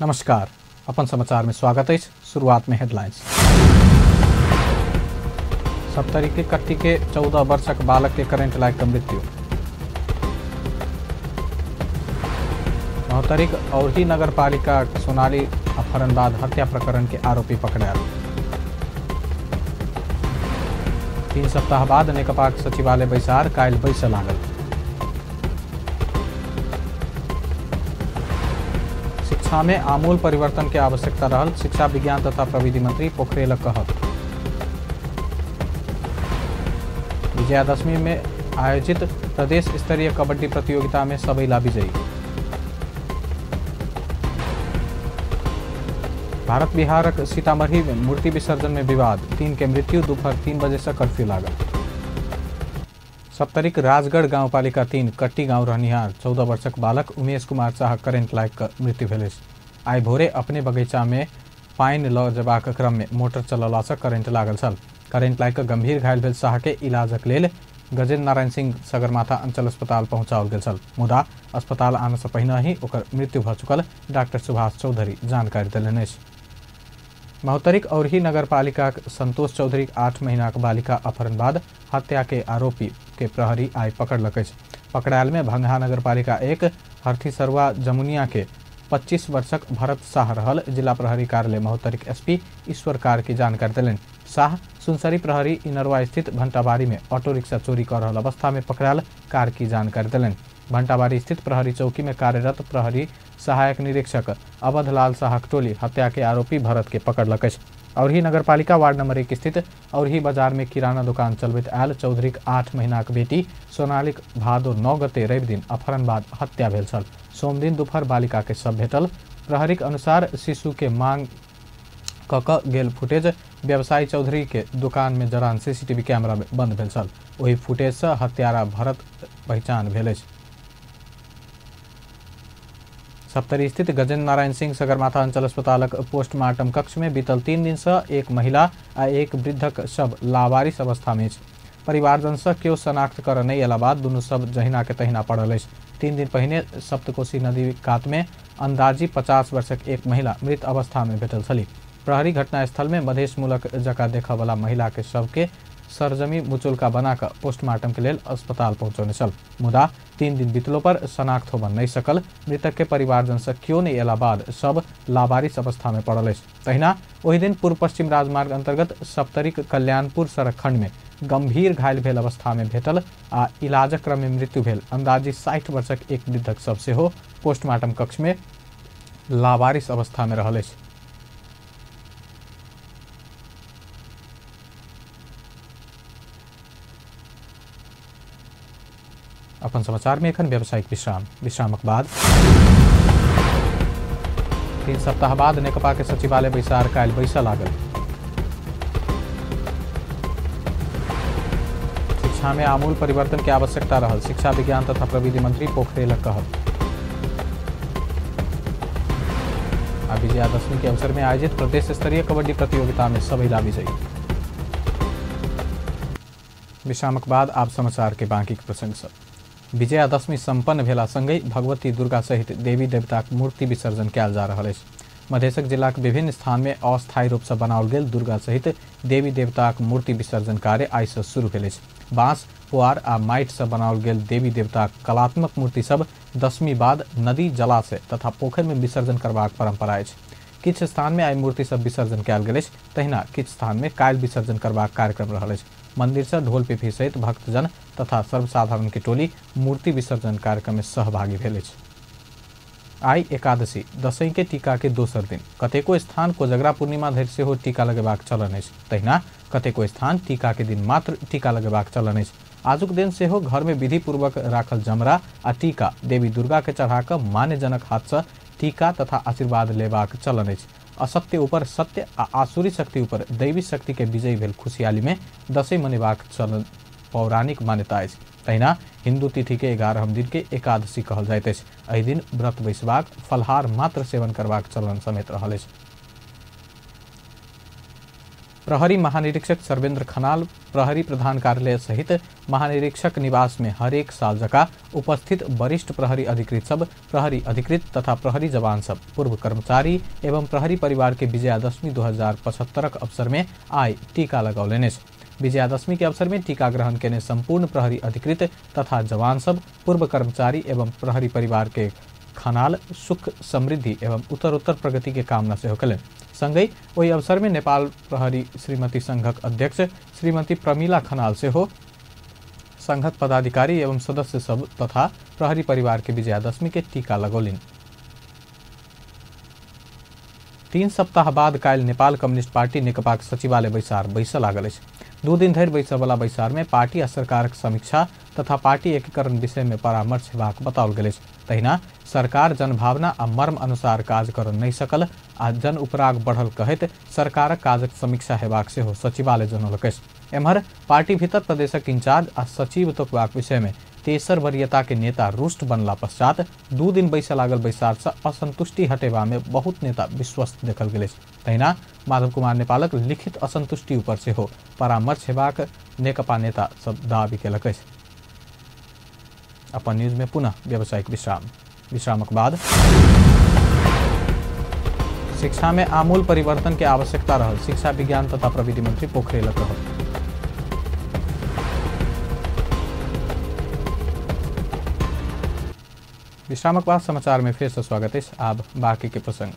नमस्कार, अपन समाचार में स्वागत है। शुरुआत में हेडलाइंस। सप्तरी के कट्टी के 14 वर्षक बालक के करंट लाग के मृत्यु। महोत्तरीक औरही नगर पालिका सोनाली अपहरण बाद हत्या प्रकरण के आरोपी पकड़ायल। 3 सप्ताह बाद नेकपाक सचिवालय बैसार काल्हि बैसऽ लागल। शिक्षा में आमूल परिवर्तन के आवश्यकता रहल शिक्षा विज्ञान तथा प्रविधि मंत्री पोखरेलक कहब। विजयादशमी में आयोजित प्रदेश स्तरीय कबड्डी प्रतियोगिता में सबैला विजयी। भारत बिहारक सीतामढ़ी में मूर्ति विसर्जन में विवाद, 3 के मृत्यु, दोपहर 3 बजे से कर्फ्यू लागल। सप्तरीक राजगढ़ गाउँपालिका 3 कट्टी गाँव रहनिहार 14 वर्षक बालक उमेश कुमार शाह करेंट लागि कऽ मृत्यु भेल अछि। आइ भोरे अपने बगीचा में पानि लऽ जेबाक क्रम में मोटर चललासँ करेंट लागल छल। करेंट लागि कऽ गंभीर घायल भेल शाह के इलाजक लेल गजेन्द्र नारायण सिंह सगरमाथा अंचल अस्पताल पहुँचाओल गेल छल, मुदा अस्पताल आनसँ पहिने ही ओकर मृत्यु भऽ चुकल डॉक्टर सुभाष चौधरी जानकारी देलनि अछि। महोत्तरीक औरही नगरपालिकाक संतोष चौधरीक 8 महीनाक बालिका अपहरण बाद हत्या के आरोपी के प्रहरी आइ पकड़लक अछि। पकड़ायल में भंगहा नगरपालिका 1 हर्थीसरवा जमुनिया के 25 वर्षक भरत शाह रहल जिला प्रहरी कार्यालय महोत्तरीक एसपी ईश्वर कार्की जानकारी देलनि। शाह सुनसरी प्रहरी इनरवा स्थित भंटाबारी में ऑटो रिक्शा चोरी कऽ रहल अवस्था में पकड़ायल कार्की जानकारी देलनि। भंटाबारी स्थित प्रहरी चौकी में कार्यरत प्रहरी सहायक निरीक्षक अवधलाल शाहक टोली हत्या के आरोपी भरत के पकड़लक अछि। औरही नगरपालिका वार्ड नंबर 1 स्थित औरही बाजार में किराना दुकान चलबैत आयल चौधरीक 8 महीनाक बेटी सोनालीक भादो 9 गते रवि दिन अपहरण बाद हत्या भेल छल। सोमदिन दोपहर बालिका के शव भेटल। प्रहरीक अनुसार शिशु के मांग कऽ कऽ गेल फुटेज व्यवसायी चौधरी के दुकान में जरान सीसीटीवी कैमरा में बंद भेल छल। ओहि फुटेज से हत्यारा भरत पहचान भेल अछि। सप्तरी स्थित गजेन्द्र नारायण सिंह सगरमाथा अंचल अस्पतालक पोस्टमार्टम कक्ष में बीतल 3 दिन से एक महिला आ एक वृद्धक शव लावारिस अवस्था में अछि। परिवारजन से केओ शनाख्त करऽ नहि अयला बाद दुनू शव जहिना के तहिना पड़ल अछि। 3 दिन पहिने सप्तकोशी नदी कात में अंदाजी 50 वर्षक एक महिला मृत अवस्था में भेटल छली। प्रहरी घटनास्थल में मधेश मूलक जकाँ देखऽवला महिला के शव के सरजमी मुचुल्का बनाकऽ पोस्टमार्टम के लेल अस्पताल पहुँचौने छल, मुदा 3 दिन बीतलो पर शनाख्त होबऽ नहि सकल। मृतक के परिवारजन से केओ नहि अयला बाद शव लावारिस अवस्था में पड़ल अछि। तहिना ओहि दिन पूर्व पश्चिम राजमार्ग अंतर्गत सप्तरीक कल्याणपुर सड़क खंड में गंभीर घायल भेल अवस्था में भेटल आ इलाजक क्रम में मृत्यु भेल अंदाजी 60 वर्षक एक वृद्धक शव सेहो पोस्टमार्टम कक्ष में लावारिस अवस्था में रहल अछि। अपन समाचार में एखन व्यावसायिक विश्राम। विश्रामक बाद 3 सप्ताह बाद नेकपा के सचिवालय बैसार काल्हि बैसऽ लागल। शिक्षा में आमूल परिवर्तन के आवश्यकता रहल शिक्षा विज्ञान तथा प्रविधि मंत्री पोखरेलक कहब। आ विजयादशमी के अवसर में आयोजित प्रदेश स्तरीय कबड्डी प्रतियोगिता में सबैला विजयी। विश्रामक बाद आप समाचार के बाकी प्रसंग सब। विजयादशमी सम्पन्न भेला संगहि भगवती दुर्गा सहित देवी देवताक मूर्ति विसर्जन कयल जा रहल अछि। मधेशक जिलाक विभिन्न स्थान में अस्थायी रूप से बनाओल गेल दुर्गा सहित देवी देवताक मूर्ति विसर्जन कार्य आइ से शुरू भेल अछि। बाँस, पुआर आ माटि से बनाओल गेल देवी देवताक कलात्मक मूर्ति सब दशमी बाद नदी, जलाशय तथा पोखरि में विसर्जन करबाक परंपरा अछि। किछु स्थान में आइ मूर्ति सब विसर्जन कयल गेल अछि, तहिना किछु स्थान में काल्हि विसर्जन करबाक कार्यक्रम रहल अछि। मंदिर से ढोल पिपही सहित भक्तजन तथा सर्वसाधारण के टोली मूर्ति विसर्जन कार्यक्रम में सहभागी भेल अछि। आइ एकादशी दशई के टीका के दोसर दिन कतेको स्थान कोजगरा पूर्णिमा धरि सेहो टीका लगेबाक चलन अछि। तहिना कतेको स्थान टीका के दिन मात्र टीका लगेबाक चलन अछि। आजुक दिन सेहो घर में विधिपूर्वक राखल जमरा आ टीका देवी दुर्गा के चढ़ाकऽ मान्यजनक हाथ से टीका तथा आशीर्वाद लेबाक चलन अछि। असत्य ऊपर सत्य आ आसुरी शक्ति ऊपर दैवी शक्ति के विजयी भेल खुशियाली में दशई मनेबाक चलन पौराणिक मान्यता अछि। तहिना हिंदू तिथि के 11 दिन के एकादशी कहल जाइत अछि। एहि दिन व्रत बैसबाक, फलहार मात्र सेवन करबाक चलन समेत रहल अछि। प्रहरी महानिरीक्षक सर्वेन्द्र खनाल प्रहरी प्रधान कार्यालय सहित महानिरीक्षक निवास में हरेक साल जका उपस्थित वरिष्ठ प्रहरी अधिकृत सब, प्रहरी अधिकृत तथा प्रहरी जवान सब, पूर्व कर्मचारी एवं प्रहरी परिवार के विजयादशमी 2075 अवसर में आइ टीका लगौलनि अछि। विजयादशमी के अवसर में टीका ग्रहण केने संपूर्ण प्रहरी अधिकृत तथा जवान सब, पूर्व कर्मचारी एवं प्रहरी परिवार के खनाल सुख समृद्धि एवं उत्तरोत्तर प्रगति के कामना सेहो कयलनि। संगहि ओहि अवसर में नेपाल प्रहरी श्रीमती संघक अध्यक्ष श्रीमती प्रमीला खनाल सेहो संघक पदाधिकारी एवं सदस्य सब तथा प्रहरी परिवार के विजयादशमी के टीका लगौलनि। 3 सप्ताह बाद काल्हि नेपाल कम्युनिस्ट पार्टी नेकपाक सचिवालय बैसार बैसऽ लागल अछि। 2 दिन धरि बैसयवला बैसार में पार्टी आ सरकारक समीक्षा तथा पार्टी एकीकरण विषय में परामर्श हेबाक बताओल गेल अछि। तहिना सरकार जनभावना आ मर्म अनुसार काज कर नहि सकल आ जन उपराग बढ़ल कहैत सरकारक काजक समीक्षा हेबाक सेहो सचिवालय जनौलक अछि। एम्हर पार्टी भीतर प्रदेशक इंचार्ज आ सचिव तोकबाक विषय में तेसर वरीयता के नेता रुष्ट बनला पश्चात 2 दिन बैसऽ लागल बैसार से असंतुष्टि हटेबा में बहुत नेता विश्वस्त देखल गेल अछि। तहिना माधव कुमार नेपालक लिखित असंतुष्टि ऊपर सेहो परामर्श हेबाक नेकपा नेता सब दावी केलक अछि। अपन न्यूज में पुनः व्यावसायिक विश्राम। विश्रामक बाद शिक्षा में आमूल परिवर्तन के आवश्यकता रहल शिक्षा विज्ञान तथा प्रविधि मंत्री पोखरेलक रहल। विश्रामक बाद समाचार में फिर से स्वागत है। आब बाकी के प्रसंग।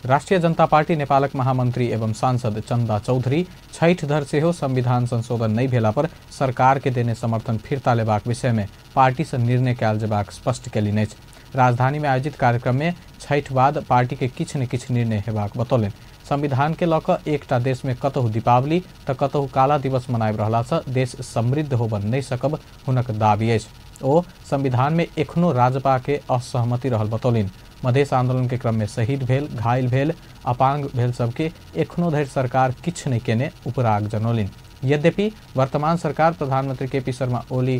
राष्ट्रिय जनता पार्टी नेपालक महामंत्री एवं सांसद चंदा चौधरी छठि धरि सेहो संविधान संशोधन नहि भेला पर सरकार के देने समर्थन फिर्ता लेबाक विषय में पार्टी से निर्णय कयल जेबाक स्पष्ट कयलनि अछि। राजधानी में आयोजित कार्यक्रम में छठि बाद पार्टी के किछु ने किछु निर्णय हेबाक बतौलनि। संविधान के लऽ कऽ एकटा देश में कतहु दीपावली तऽ कतहु काला दिवस मनाबि रहलासँ देश समृद्ध होबऽ नहि सकब हुनक दावी अछि। ओ संविधान में एखनो राजपा के असहमति रहल बतौलनि। मधेश आंदोलन के क्रम में शहीद भेल, घायल भेल, अपांग भेल सबके एखनो धरि सरकार किछु नहि केने उपराग जनौलनि। यद्यपि वर्तमान सरकार प्रधानमंत्री के पी शर्मा ओली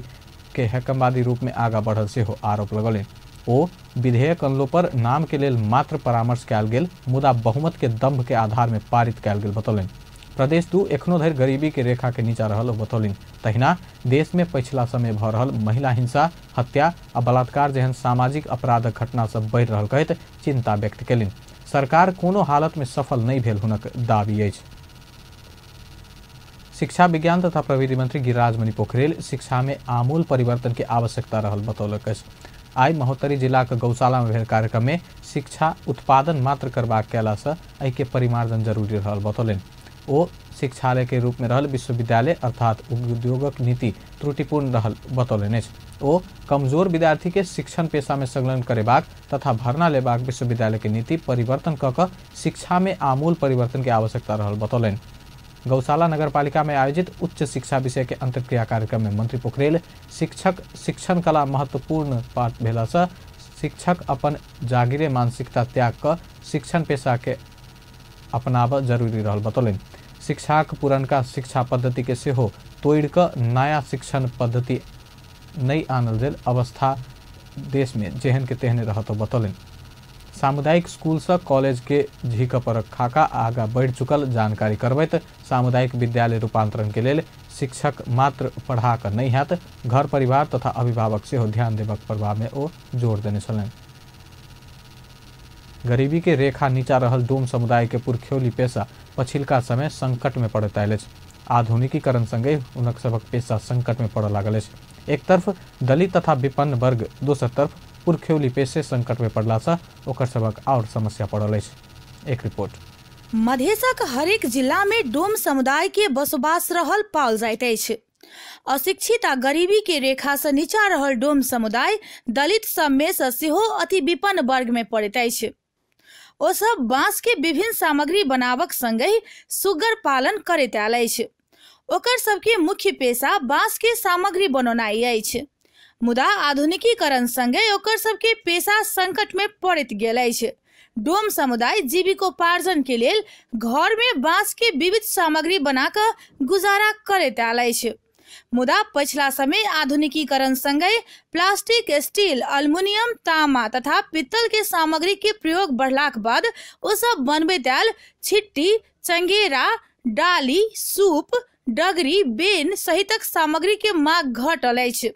के हैकमवादी रूप में आगा बढ़ल सेहो आरोप लगौलनि। ओ विधेयक अनलो पर नाम के लेल मात्र परामर्श कयल गेल मुदा बहुमत के दंभ के आधार में पारित कयल गेल बतौलनि। प्रदेश 2 एखनो धरि गरीबी के रेखा के नीचा रहल बतौलनि। तहिना देश में पछिला समय भऽ रहल महिला हिंसा, हत्या आ बलात्कार जेहन सामाजिक अपराधक घटना सब बढ़ि रहल कहैत चिंता व्यक्त कयलनि। सरकार कोनो हालत में सफल नहि भेल हुनक दावी अछि। शिक्षा विज्ञान तथा प्रविधि मंत्री गिरिराजमणि पोखरेल शिक्षा में आमूल परिवर्तन के आवश्यकता रहल बतौलक अछि। आइ महोत्तरी जिलाक गौशाला में भेल कार्यक्रम में शिक्षा उत्पादन मात्र करबाक कयलासँ एहिके परिमार्जन जरूरी रहल बतौलनि। ओ शिक्षालय के रूप में रहल विश्वविद्यालय अर्थात उद्योगक नीति त्रुटिपूर्ण रहल बतौलनि अछि। ओ कमजोर विद्यार्थी के शिक्षण पेशा में संलग्न करेबाक तथा भर्ना लेबाक विश्वविद्यालय के नीति परिवर्तन कऽ कऽ शिक्षा में आमूल परिवर्तन के आवश्यकता रहल बतौलनि। गौशाला नगरपालिका में आयोजित उच्च शिक्षा विषय के अंतर्क्रिया कार्यक्रम में मंत्री पोखरेल शिक्षक शिक्षण कला महत्वपूर्ण पाठ भेलासँ शिक्षक अपन जागीरे मानसिकता त्याग कऽ शिक्षण पेशा के अपनाबऽ जरूरी रहल बतौलनि। शिक्षाक पुरनका शिक्षा पद्धति के सेहो तोड़ि कऽ नया शिक्षण पद्धति नहि आनल गेल अवस्था देश में जेहन के तेहने रहत बतौलनि। सामुदायिक स्कूल से कॉलेज के झीक परक खाका आगा बढ़ि चुकल जानकारी करबैत सामुदायिक विद्यालय रूपांतरण के लेल शिक्षक मात्र पढ़ा कऽ नहि हैत, घर परिवार तथा अभिभावक सेहो ध्यान देबाक प्रभाव में ओ जोर देने छलनि। गरीबी के रेखा नीचा रहल डोम समुदाय के पुरखौली पेशा पछिलका समय संकट में पड़ैत आयल अछि। आधुनिकीकरण संगे हुनक सभक पेशा संकट में पड़ऽ लागल अछि। एक तरफ दलित तथा विपन्न वर्ग, दोसर तरफ पुरखौली पेशे संकट में पड़लासँ ओकर सभक और समस्या पड़ल अछि। एक रिपोर्ट। मधेशक हरेक जिला में डोम समुदाय के बसोबास रहल पाओल जाइत अछि। अशिक्षित आ गरीबी के रेखा से नीचा रहल डोम समुदाय दलित सब में से सेहो अति विपन्न वर्ग में पड़ैत अछि। ओ सब बांस के विभिन्न सामग्री बनावक संगहि सुगर पालन करैत आयल अछि। ओकर सबके मुख्य पेशा बांस के सामग्री बनौनाइ अछि। मुदा आधुनिकीकरण संगे ओकर सबके पेशा संकट में पड़ैत गेल अछि। डोम समुदाय जीविकोपार्जन के लेल घर में बांस के विविध सामग्री बना कऽ गुजारा करैत आयल अछि। मुदा पछिला समय आधुनिकीकरण संगे प्लास्टिक, स्टील, अल्युमिनियम, तामा तथा पित्तल के सामग्री के प्रयोग बढ़लाक बाद ओ सब बनबैत आयल छिट्टी, चंगेरा, डाली, सूप, डगरी, बेन सहितक सामग्री के मांग घटल अछि।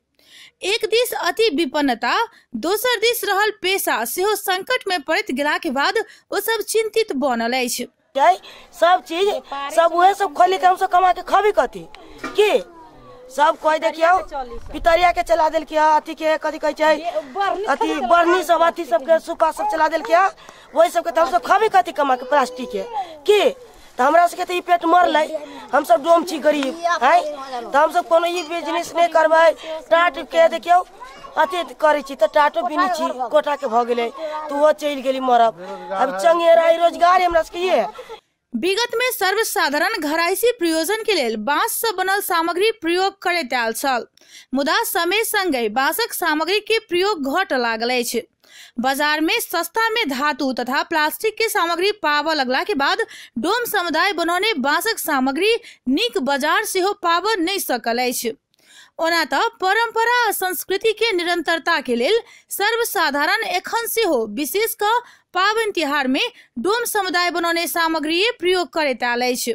एक दिस अति विपन्नता, दोसर दिस रहल पेशा सेहो संकट में पड़ैत गेला के बाद ओ सब चिंतित बनल अछि। सब चीज सब उहे सब खोली के हमसब कमा के खबी कथी की सब कोई देखियो पितरिया के चला देल के अथी के कथी कहै छै अथी बर्नी सब अथी सब के सुपा सब चला देल के वही सब के त हमसब खबी कथी कमा के प्लास्टिक के की। त हमरा सबके त ई पेट मरलै, हमसब डोम छी गरीब है, त हमसब कोनो ई बिजनेस नहि करबै। टाट के देखियो अथी करै छी त टाटो बिनै छी, कोटा के भऽ गेलै त ओहो चलि गेली मरब। अब चंगेरा रोजगार हमरा सबके ये। विगत में सर्वसाधारण घरायसी प्रयोजन के लेल बांस से बनल सामग्री प्रयोग करैत आयल छल, मुदा समय संगे बांसक सामग्री के प्रयोग घट लागल अछि। बाजार में सस्ता में धातु तथा प्लास्टिक के सामग्री पाबऽ लगला के बाद डोम समुदाय बनौने बांसक सामग्री नीक बाजार सेहो पाबऽ नहि सकल अछि। ओना त परंपरा आ संस्कृति के निरंतरता के लेल सर्वसाधारण एखन सेहो विशेष क पाबनि तिहार में डोम समुदाय बनौने सामग्री प्रयोग करैत आयल अछि।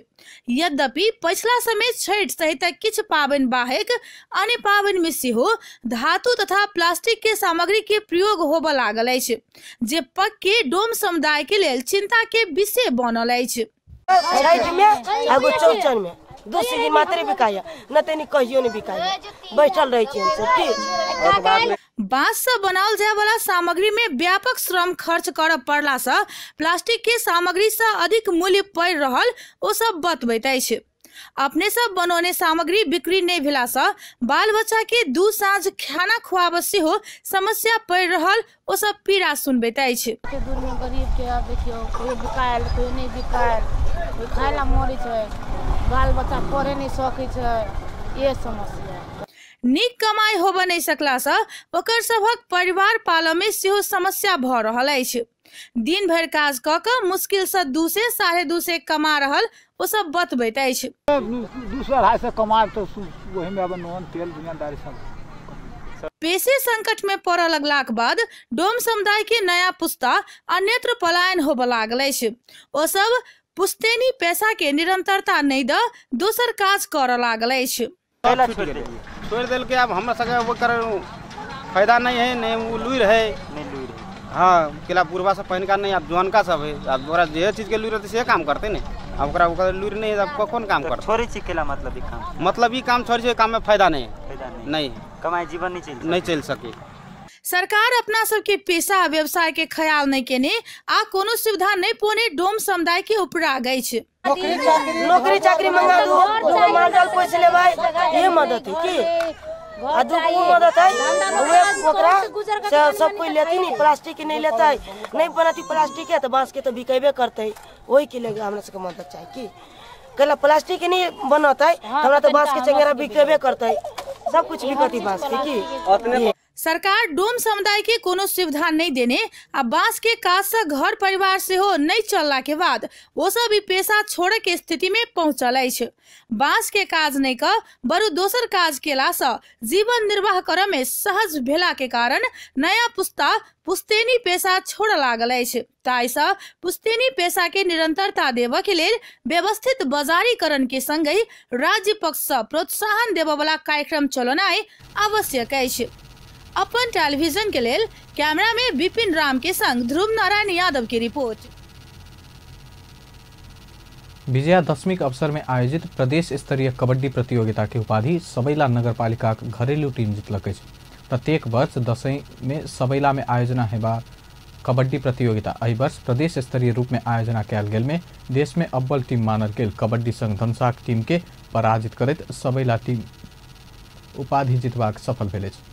यद्यपि पछिला समय छठि सहित किछु पाबनि बाहेक अन्य पाबनि में सेहो धातु तथा प्लास्टिक के सामग्री के प्रयोग होबऽ लागल अछि, जे पक्के डोम समुदाय के लेल चिंता के विषय बनल अछि। छठि में एगो चौरचन में दू सीजन मात्रे बिकाइया, न तनी कहियो नहीं बिकाइया, बैठल रहे छी हमसब की। बांस से बनाओल जाय वाला सामग्री में व्यापक श्रम खर्च करऽ पड़ला से प्लास्टिक के सामग्री से अधिक मूल्य पड़ि रहल ओ सब बतबैत अछि। अपने सब बनौने सामग्री बिक्री नहीं भेला से बाल बच्चा के दू साँझ खाना खुआबऽ सेहो समस्या पड़ि रहल ओ सब पीड़ा सुनबैत अछि। गरीब के देखियो कोई बिकायल कोई नहीं बिकायल, कोई खाय ला मरै छै, बाल बच्चा पढ़े नहीं सकै छै, ये समस्या। नीक कमाई होबऽ नहीं सकला से ओकर सभक परिवार पालऽ में सेहो समस्या भऽ रहल अछि। दिन भरि काज कऽ कऽ मुश्किल से 2 से 2.5 कमा रहल ओ सब बतबैत अछि। 200 250 कमा तो वही में अब नून तेल दुनियादारी सब। पेशे संकट में पड़ऽ लगलाक बाद डोम समुदाय के नया पुस्ता अन्यत्र पलायन होबऽ लागल अछि। ओ सब पुश्तैनी पैसा के निरंतरता नहीं the दोसर काज करऽ लागल अछि। छोड़ देलकै, अब हमरा सबके ओकर फायदा नहीं है, नहीं वो लुरि है, नहीं लुरि है। हाँ, केला बुढ़वा सब पहिनका नहीं, अब जवानका सब है, अब ओकरा जे चीज के लुरि रहतै से काम करते ने, अब ओकरा ओकर लुरि नहीं है, अब कौन काम करतै? छोड़ै छी केला मतलब ई काम, मतलब ई काम छोड़ै छै, काम में फायदा नहीं है, फायदा नहीं, कमाई जीवन नहीं चलि सके। सरकार अपना सबके पेशा व्यवसाय के ख्याल नहीं केने आ कोनो सुविधा नहीं पोने डोम समुदाय के उपराग अछि। नौकरी चाकरी मंगा दू, दूगो माल जाल पोसि लेबै, इहे मदद है की आ दूगो मदद है ओकरा से सब कोई लेती नहीं, प्लास्टिक के नहीं लेतै, नहीं बनती प्लास्टिक के तो बांस के तो बिकेबे करतै, ओहि के लेल हमरा सबके मदद चाही की। कैला प्लास्टिक के नहीं बनतै हमरा तो बांस के चंगेरा बिकेबे करतै, सब कुछ बिकती बांस के की। सरकार डोम समुदाय के कोनो सुविधा नहीं देने आ बांस के काज से घर परिवार सेहो नहीं चलला के बाद ओ सब ई पेशा छोड़े के स्थिति में पहुंचल अछि। बांस के काज नहीं क बरु दोसर काज केला से जीवन निर्वाह करऽ में सहज भेला के कारण नया पुस्ता पुश्तैनी पेशा छोड़ लागल अछि। ताहि पुश्तैनी पेशा के निरंतरता देबऽ के लेल व्यवस्थित बाजारीकरण के संगहि राज्य पक्ष से प्रोत्साहन देबऽ वाला कार्यक्रम चलेनाइ आवश्यक अछि। अपन टेलीविजन के लेल कैमरा में विपिन राम के संग ध्रुव नारायण यादव की रिपोर्ट। विजयादशमी के अवसर में आयोजित प्रदेश स्तरीय कबड्डी प्रतियोगिता के उपाधि सबैला नगरपालिका घरेलू टीम जीतलक अछि। प्रत्येक वर्ष दशई में सबैला में आयोजना हेबा कबड्डी प्रतियोगिता एहि वर्ष प्रदेश स्तरीय रूप में आयोजना कयल गेल में देश में अव्वल टीम मानल गेल कबड्डी संघ धनसाक टीम के पराजित करैत सबैला टीम उपाधि जीतबाक सफल भेल अछि।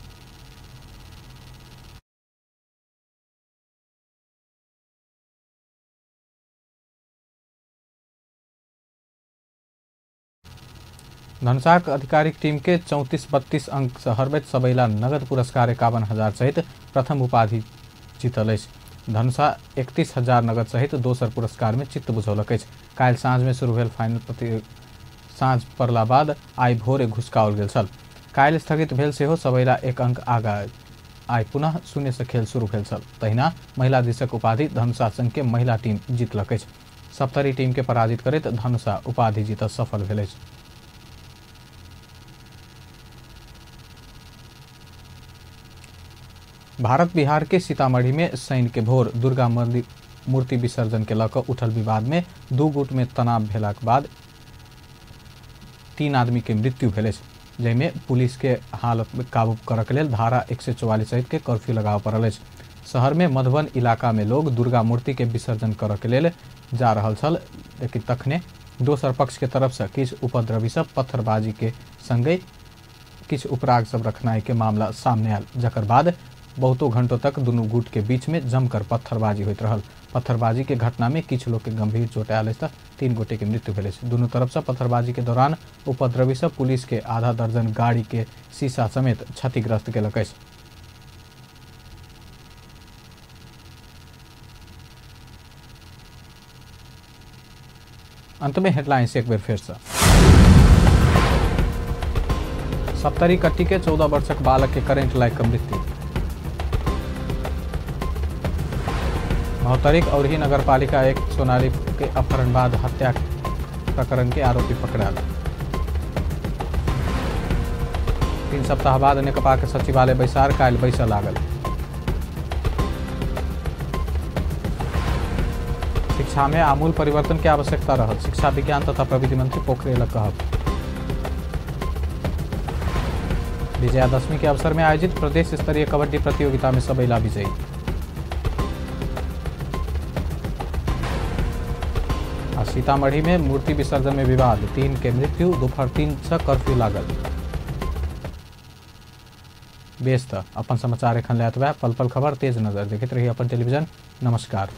धनुषाक आधिकारिक टीम के 34-32 अंक से हरबैत सबैला नगद पुरस्कार 51,000 सहित प्रथम उपाधि जीतल अछि। धनुषा 31,000 नगद सहित दोसर पुरस्कार में चित्त बुझौलक अछि। काल्हि साँझ में शुरू भेल फाइनल साँझ पड़ला बाद आइ भोरे घुसकाओल गेल छल। काल्हि स्थगित भेल सेहो सबैला 1 अंक आगा आइ पुनः 0 से खेल शुरू भेल छल। तहिना महिला दिसक उपाधि धनुषा संघ के महिला टीम जीतलक अछि। सप्तरी टीम के पराजित करैत धनुषा उपाधि जीत सफल भेल अछि। भारत बिहार के सीतामढ़ी में शनि के भोर दुर्गा मूर्ति विसर्जन के लऽ कऽ उठल विवाद में दू गुट में तनाव भेलाक बाद 3 आदमी के मृत्यु भेल अछि, जाहिमे पुलिस के हालत में काबू करऽ के लेल धारा 144 सहित के कर्फ्यू लगाबऽ पड़ल अछि। शहर में मधुबन इलाका में लोग दुर्गा मूर्ति के विसर्जन करऽ के लेल जा रहल छल, लेकिन तखने दोसर पक्ष के तरफ से किछु उपद्रवी सब पत्थरबाजी के संगे किछु उपराग सब रखनाइ के मामला सामने आयल, जकर बाद बहुतो घंटों तक दुनू गुट के बीच में जमकर पत्थरबाजी होइत रहल। पत्थरबाजी के घटना में किछु लोग के गंभीर चोट आयल अछि तऽ 3 गोटे के मृत्यु भेल अछि। दुनू तरफ से पत्थरबाजी के दौरान उपद्रवी सब पुलिस के आधा दर्जन गाड़ी के शीशा समेत क्षतिग्रस्त केलक अछि। अंत में हेडलाइंस एक बेर फेर से। सप्तरी कट्टी के 14 वर्षक बालक के करेंट लागि कऽ मृत्यु। महोत्तरीक औरही नगरपालिका 1 सोनाली के अपहरण बाद हत्या प्रकरण के आरोपी पकड़ायल। 3 सप्ताह बाद नेकपा के सचिवालय बैसार काल्हि बैसऽ लागल। शिक्षा में आमूल परिवर्तन के आवश्यकता रहल, शिक्षा विज्ञान तथा प्रविधि मंत्री पोखरेलक कहब। विजयादशमी के अवसर में आयोजित प्रदेश स्तरीय कबड्डी प्रतियोगिता में सबैला विजयी। आ सीतामढ़ी में मूर्ति विसर्जन में विवाद, 3 के मृत्यु, दोपहर 3 से कर्फ्यू लागल। बेस त अपन समाचार एखन लए एतबे। पल पल खबर तेज नजर देखैत रही अपन टेलीविजन। नमस्कार।